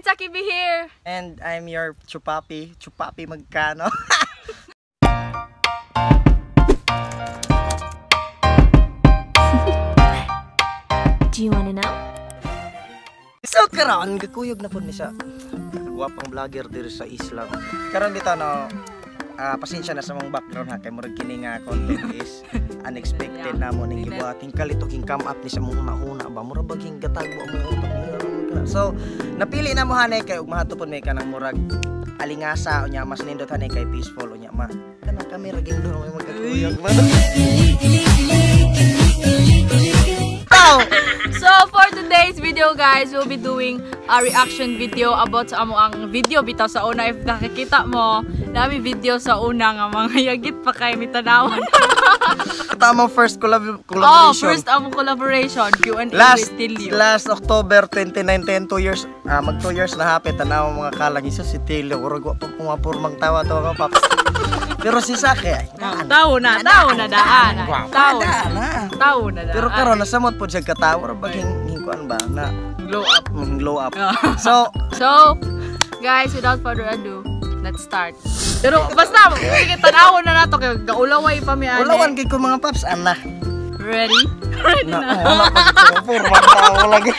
it's Akibi here. And I'm your Chupapi. Chupapi magkano. Do you wanna know? So karon gakuyog na pud ni sa gwapang vlogger diri sa Islam. Karon bitaw no, pasensya na sa mong background ha kay murag kini nga content is unexpected na mo ning gibuhat. Hingkalito king come up ni sa mong una-una ba murag baging gatagbo ang mga utok niya. So napili na mo hanay kay ug mahato pud may kanang murag alingasa unya mas nindot hanay kay peaceful unya ma kanang kamera ging doon may magkakuyog ba. So for today's video guys, we'll be doing a reaction video about sa amo ang video bitaw sa una. If nakikita mo, dami video sa una nga mga yagit pa kay mitanawan. Tama, first collaboration. Oh, first among collaboration, Q&A with Tilio. Last October 2019, 2 years, mag 2 years na hapit tanaw mga kalang isa si Tilio, murag wa pa pumapurmang tawa to mga paps. Pero si Sake, tao na daan. Tao na. Tao na daan. Pero karon nasamot pod siya katawa, ra baging hingkuan ba na glow up. Glow up. So guys, without further ado, let's start. Pero basta sige tan-awon na nato kay gaulaway pa mi ani. Ulawan kay ko mga paps ana. Ready? Ready na. Wala pa purmang tawa lagi.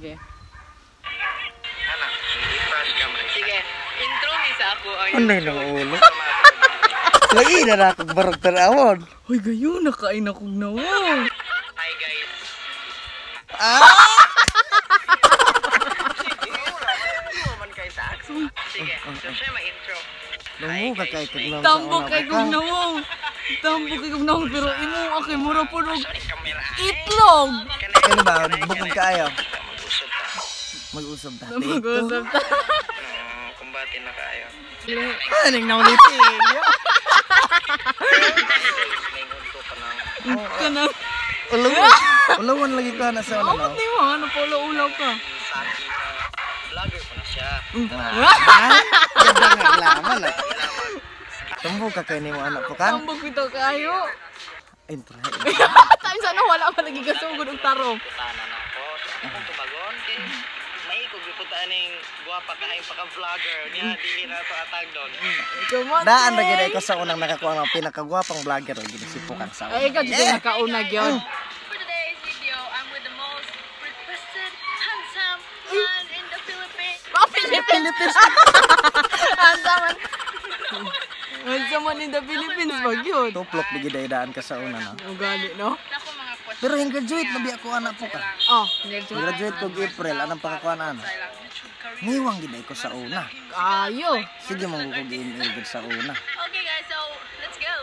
Okay. Ana, sige, intro ni sa ako ang ano nang ulo. Lagi na na akong barog tanawon. Hoy, gayon, nakain akong nawong. Hi guys. Ah! Sige, so siya ma-intro. Lumuga kay kag Tambok kay kong nawong. Tambok kay kong nawong, pero imo akay mura po og itlog. Kano ba? Bukod kaayo. Mag-usap ta. Mag-usap ta. Kumbate na kaayo. Aning nawong ni Tilio. Kanang Ulawan lagi ka na sa ano. Amot nimo ano polo ulaw ka. Vlogger po na siya. Ganda nga laman ah. Tambok ka kay nimo anak po kan? Tambok bitaw kaayo. Intro. Time sana wala pa lagi kasugod og tarong. Tanan ako. Akong tubagon kay maikog gyud ta aning guwapa kaayong paka-vlogger niya dili na to atag don. Daan ra gyud ko sa unang nakakuha ng pinakagwapang vlogger gyud si Pukang sa. Ay ikaw jud nakauna gyud. For today's video, I'm with the most requested handsome man in the Philippines. Oh, Philippines. Handsome man. Handsome man in the Philippines ba gyud? Tuplok bigi daan ka sa una no. Ugali no. Pero hin graduate na biya ko anak po ka. Oh, graduate. Graduate ko April anang pakakuan ana. Niwang gid ko sa una. Ayo. Sige mo ko email gid sa una. Okay guys, so let's go.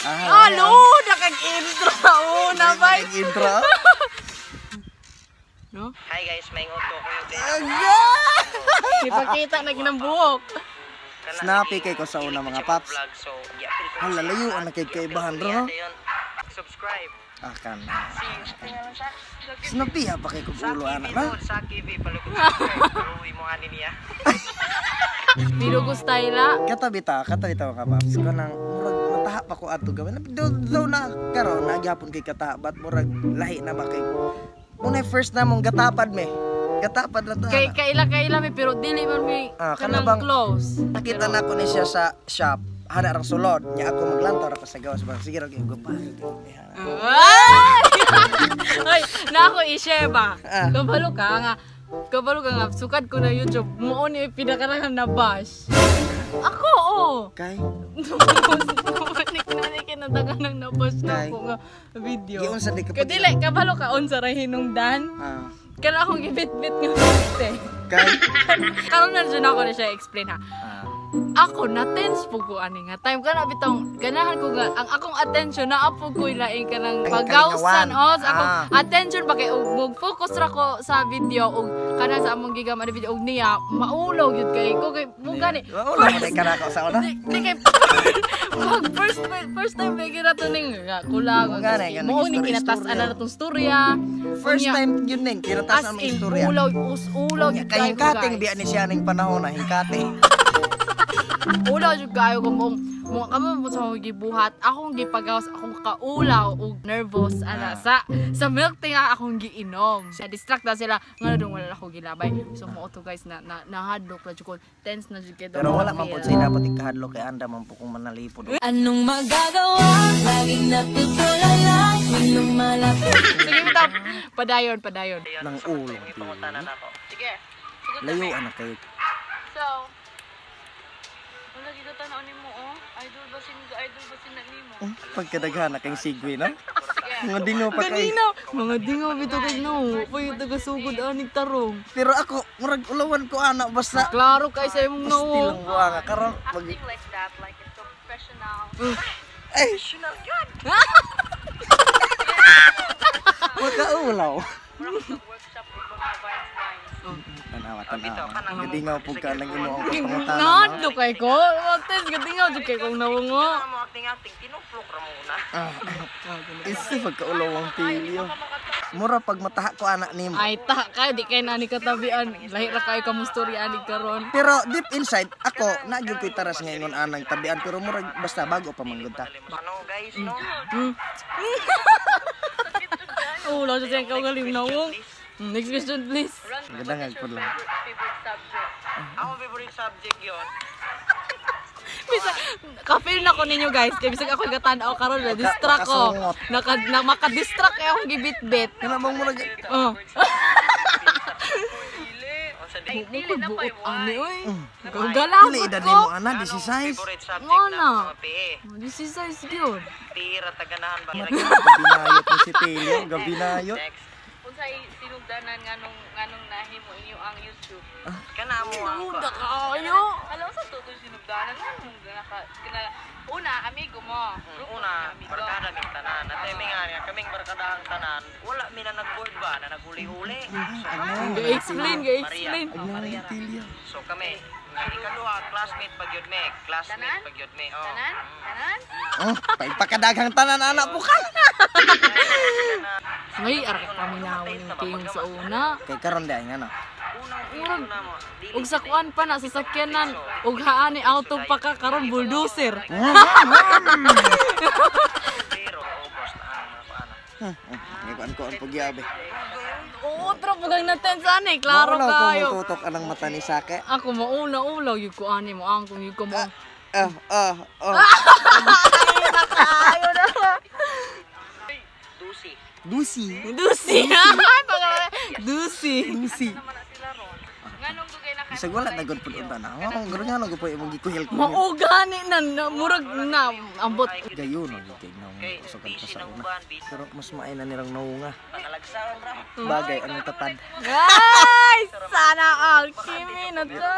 Ah, Alo, nakag-intro sa una bay. Intro. No? Hi guys, may nguto ko yung Ipakita na ginang buhok. Snappy kay ko sa una mga paps. Hala layo ang nakikaibahan ro no. Subscribe. Akan. Snappy ha pa kay kog ulo ana na. Saki V palukod subscribe. Uwi mo ani niya. Pero gustayla. Katabi ta ka paps. Kanang murag mataha pa ko adto gawin. Do na karon na gyapon kay kataha bat murag lahi na ba kay. Unay first na mong gatapad me. Gatapad na ta. Kay kaila mi pero dili man mi kanang bang, close. Nakita na ko ni siya sa shop. Hana rang sulod nya ako maglantaw ra pa sa gawas ba. Sige ra gyud pa. Ay, na ako i-share ba. Kabalo ka nga sukad ko na YouTube mo ni pinakarahan na bash. Ako oh. Kay Kinatagan ng nabash na ako nga video. Giunsa di ka pag dili kabalo ka unsa ra hinungdan. Kana akong gibitbit nga te. Kay karon na jud ako ni siya explain ha. Ako na tense po ko ani nga time kana bitong ganahan ko nga ang akong attention naa po ko lain kanang pagawsan oh sa akong attention ba kay og focus ra ko sa video og kana sa among gigam ani video og niya maulaw gyud kay ko kay mo gani maulaw man kay kana ko sa una di kay pag first time may gira to ning kulang mo ni kinatas-an na tong storya first time yun ning kinatasan ang istorya ulaw ulaw kay hingkating biya ni siya ning panahon na hingkating Ulaw jud kayo ko mong Mo kamo mo sa akong gibuhat, akong gipagawas akong kaulaw ug nervous ana sa milk tea nga akong giinom. Sa distract na sila ngano dong wala ako gilabay. So mo to guys na nahadlok na jud ko, tense na jud kay. Pero wala man pud say dapat ikahadlok kay anda man po kung manalipod. Anong magagawa? Laging natutulala tuwing lumalapit. Sige bitaw, padayon, padayon. Nang ulo. Sige. Sugod Layo kami. ana kayo. So, wala gid tan-aw nimo oh. Idol ba sin nimo? Pagkadaghan na kayong sigwi, no? Mga dingaw pa kayo. Ganina, mga dingaw bitaw kay no. Pay tagasugod anig tarong. Pero ako, murag ulawan ko ana basta. Klaro kay sa imong Still noo. ang buanga karon mag Acting like that, like it's so professional. Ay, makaulaw. Mura ko workshop og mga vines vines. Tanawa, tanawa. Gadingaw po ka ng imo ang pangutana. Nahadlok kay ko. Tense gadingaw jud kay kong nawongo. Mo acting acting tinuplok ra mo una. Isi pagkaulaw ang pilyo. Mura pag mataha ko anak nimo. Ay ta kay di kay nani katabian. Lahi ra kayo kamong story ani karon. Pero deep inside, ako, na gyud ko'y taras nga ingon anang tabian. Pero murag basta bago pa man gud ta. Ano guys no? Oh, wala siya siyang kaugaling nawong. Next question please. Gadangag pud lang. Favorite subject. Ako favorite subject yon. Bisa, ka-feel na ko ninyo guys. Kay bisag ako gatan-aw karon na distract ko. Makasungot. Naka na, maka-distract kay akong gibitbit. Kana bang murag Oh. Dili. Dili na buot ani oy. Gagalabot dili edad ko. nimo ana, 16. Favorite subject Nga na na. ako PE. This is size gyud. PE ra taganahan ba? Gabinayot ni si Telio, gabinayot. Next. Unsay sinugdanan nganong nganong nahimo inyo ang YouTube? Kana mo ang Muda kaayo. Alam sa tutoy sinugdanan nganong naka kana una amigo mo. Grupo Una, mo amigo. barkada ming tanan. At may nga nga kaming barkadahang tanan, wala mi na nag-board ba na naghuli-huli. So, Ga-explain, ga-explain. Maria, oh, Maria. So kami, nga ikaduha, classmate pag yun me, classmate Tanan? pag yun me. Oh. Tanan? Tanan? Oh, pagpakadaghang tanan anak po ka. Ngay ara kami na ning tingog sa una. Kay karon di ay nga no. Unang Murag, na mo. Dili ug sa kuan pa na sasakyanan ug haani auto pa ka karon bulldozer. Pero ubos na ang mga paana. Ngay kuan ko ang pagyabe. Oo, tro pugang na tense ani, klaro Maulaw ko kayo. mututok anang mata ni Sake. Ako maula-ulaw yun ko ani mo angkong yun ko mo. Ah, ah, ah. Dusi. Dusi. Dusi. Dusi. Dusi. Naman na sila ron. Nganong dugay na kayo? Bisag wala na gud pud unta na. Ang guro nga no po imong gikuhil ko. Mao gani na, na murag na ambot. Gayon no kay na Kay usogan pa busy sa ng una. uban, busy. Pero mas maay na nilang naunga. Pangalagsaon ra. Bagay ang tatad. Guys, sana all kimi na to.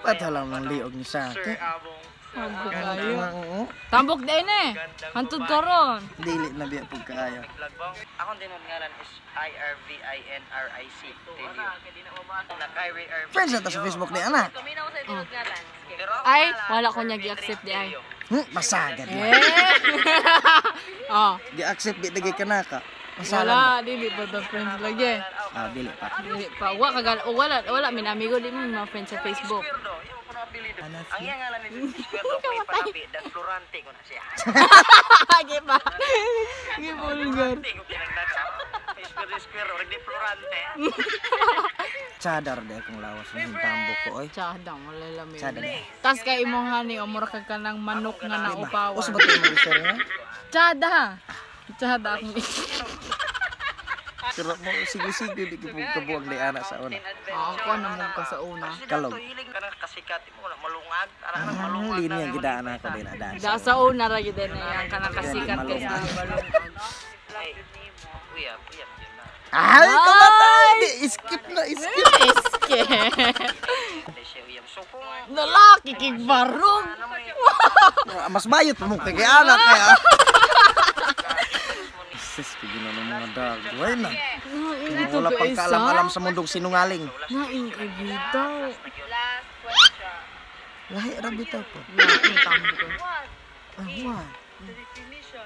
Patalang ng liog ni Sake. Sir Abong. Tambok kayo. Oo. Tambok din eh. Hantud karon. Dili na biya pud kaayo. Vlog bang? Akong tinod ngalan is I R V I N R I C. Telio. Na Kyrie Irving. Friends na ta sa Facebook ni ana. Kuminaw sa tinod ngalan. Sige. Pero ako Ay, ngalan, wala ko niya Irvin gi-accept di ay. Telio. Masagad na. Eh. Oh. Gi-accept di dagay kanaka. Masalan. Wala, dili pa the friends lagi. Ah, dili pa. Dili pa. Wa kagal o wala wala min amigo di mo mga friends sa Facebook. Square do. Yung ko na apelido. Ang iyang ngalan ni Square do may panabi dan Florante ko na siya. Gi ba? Gi vulgar. Florante ko kinagdaga. Square Square do, di Florante. Chadar di akong lawas ng tambok ko oy. Chadang wala lami. Chadar. Tas kay imong hani o mura ka kanang manok nga naupawan. Usa ba tayo mag-share nga? Chada. Chada akong Pero mo sige-sige di ko kabuang di ana sa una. Ah, ako na mo ka sa una. Kalog. Hilig ka na kasikat mo na malungag. Ara na Ang malungag. linya gid ana ko din ada. Da sa una ra gyud na yang kanang kasikat kay sa balungag. Ay, uyab, uyab yun na. Ay, kamatay! Di, skip na, skip. Eske. Hindi siya uyab. So kung Lalaki kig barong. Mas bayot pa mo kay kay ana kaya. Sis, pigino ng mga dagway na. Ito Wala ko pang isa. kaalam-alam sa mundong sinungaling. Naing kay bitaw. Last question. Lahi ra bitaw po. Naing tambo ko. What Ah, why? the definition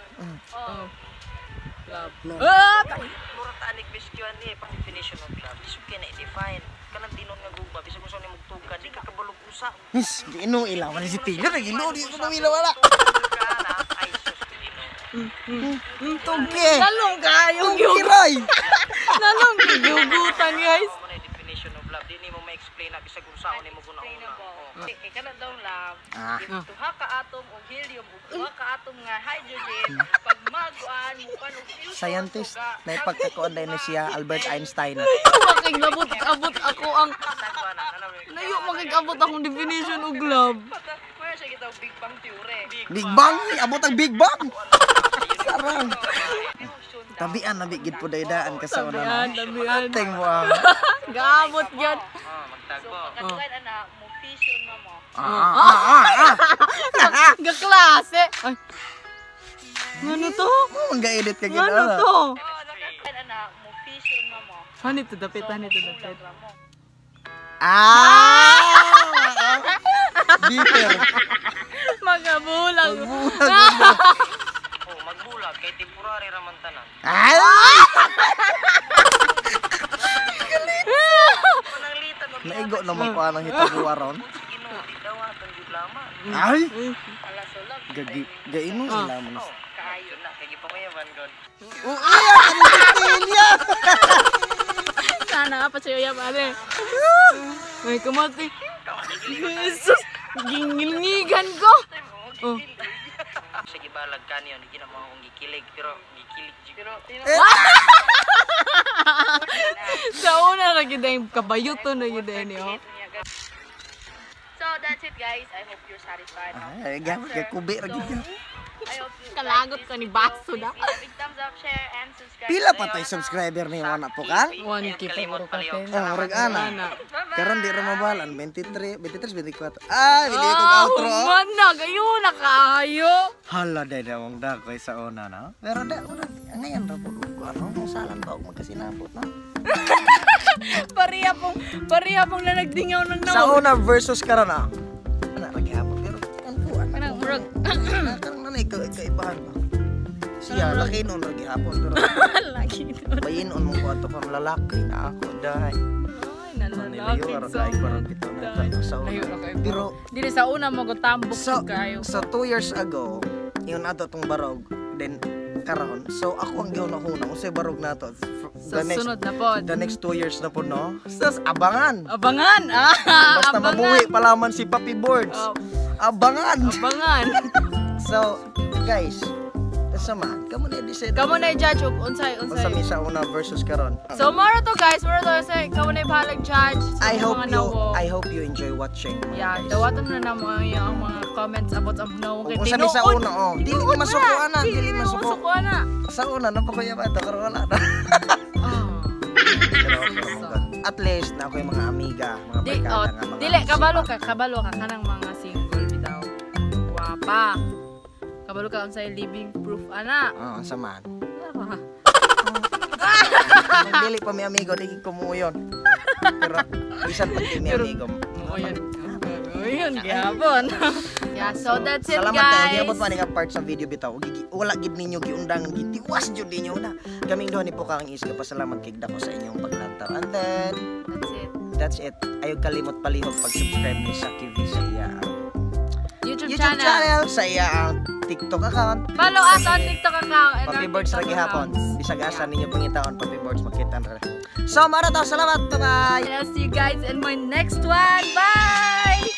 Oh. of Love. Ah! mura ta anik biskyuan ni pang definition of love. Isu kina i-define. Kanang tinon nga gugma bisag unsa nimo tugka di ka kabalog usa. His, giino ila man si Taylor, giino di ko mawila wala. Ay sus, Ginoo. Tungke. Lalong kayo. Tungke ray. Lalong gigugutan, guys. Mo na definition of love. Di nimo ma-explain na bisag unsaon nimo guna-una. Oh. Kay kana daw love. Ah. Duha ka atom og helium ug duha ka atom nga hydrogen pag maguan mo kan og fusion. Scientist na ipagkakuan din ni siya Albert Einstein. Making labot abot ako ang Tagwa na kana. layo making abot akong definition og love. Wala siya kita og Big Bang theory. Big Bang, abot ang Big Bang. Sarang. Fusion daw. Tabian na bigid po daydaan ka sa una. Tabian, tabian. Ting mo ah. Gaabot gyud. Oh, So magtagbo. pagkatuan ana mo fusion na mo. Ah, ah, ah, ah. Gaklase. Ay. Ano to? Mo man ga-edit ka gid. Ano to? Oh, nakatuan ana mo fusion na mo. Hani to dapit, hani to dapit. Bulag ra mo. Ah! Bitter. Magabulag. Oh, magbulag kay temporary ra man tanan. Ah! Pananglitan mo. Naigo naman ko anang hitabo aron. Ginoo, di daw atong jud laman. Ay! Ala so love Gagi, gaino sila man. Oh, kaayo na kay gipangayaban god. Oh, ay, ang Tilya. Sana pa siya pare. May kamati. Jesus, gingilngigan ko. Oh. Sa gibalag kaniyo di gina mo akong gikilig pero gikilig jud. Pero Sa una ra gyud ang kabayuto na gyud ni oh. So that's it guys. I hope you're satisfied. Ay, gamit kay kubi ra gid. I hope you Kalagot like this ka ni video. Baso na. Please give a big thumbs up, share, and subscribe. Pila pa tay subscriber ni ana po kang? 1K pa Kalimot muro ka palihog. te. Ah, murag ana. Ana. Karon di ra mabalan 23, 23, 24. Ah, bili ko outro. Ah, human na kayo na kaayo. Hala day na mong dakoy sa una na. Pero da una ngayon ra po ko ano salan ba og magkasinabot na. Pareha pong na nagdingaw ng Sa naong. una versus karon ah. Ana ra gihapon pero kan ko ana. Kanang murag Karon na ikaw kaibahan ba. Siya laki noon ra gihapon pero lagi doon. bayinon mo ko ato kang lalaki na ako dai. Ay, Nilayo nalalaki ra sa kay parang bitaw na sa una. Layo ra kayo. Pero Dili sa una mo tambok so, kayo. so 2 years ago, yun ato tong barog, then karon. So ako ang gihuna-huna unsay barog nato. Sa sunod na pod. The next 2 years na po, no? Sas, abangan! Abangan! Ah, Basta abangan. mabuhi palaman si Papi Boards. Oh, Abangan! abangan. So, guys, sama, kamo na decide. Kamo na i-judge og unsay Unsa unsay. mi sa una versus karon. So moro to guys, moro to say kamo na ibahalag judge sa I hope mga you nawo. I hope you enjoy watching, mga Yeah, guys. dawaton na namo ang iyong mga comments about ang nawong kay Kung unsa mi sa una, oh. Dili Tinuod masuko na. ana, dili masuko. Masuko ana. Sa una napakuya ba ito karon wala na. Ah. Pero okay ra man gud. At least na ako yung mga amiga, mga Di, barkada oh, nga mga dili kabalo ka kanang mga single bitaw. Guwapa. Kabalo ka unsay living proof ana. Oo, unsa man. Wala. Kung dili pa mi amigo, di kumuyon. Pero bisan pag di mi amigo. Oo, yun. Yun, gihapon. Yeah, so that's it, Salamat kayo. guys. Giabot man nga part sa video bitaw. Wala gid ninyo giundangan, gitiwas jud ninyo na. Kaming duha ni po kang isga pasalamat kay dako sa inyong paglantaw. And then That's it. that's it. Ayaw kalimot palihog pag-subscribe ni Saki V sa iya ang YouTube, YouTube channel, sa iya ang TikTok account. Follow us on TikTok account and our Papi Boards TikTok ra gihapon. accounts. Bisag asa ninyo pangitaon Papi Boards makita ra. So mara to, salamat. Bye-bye. And I'll see you guys in my next one. Bye!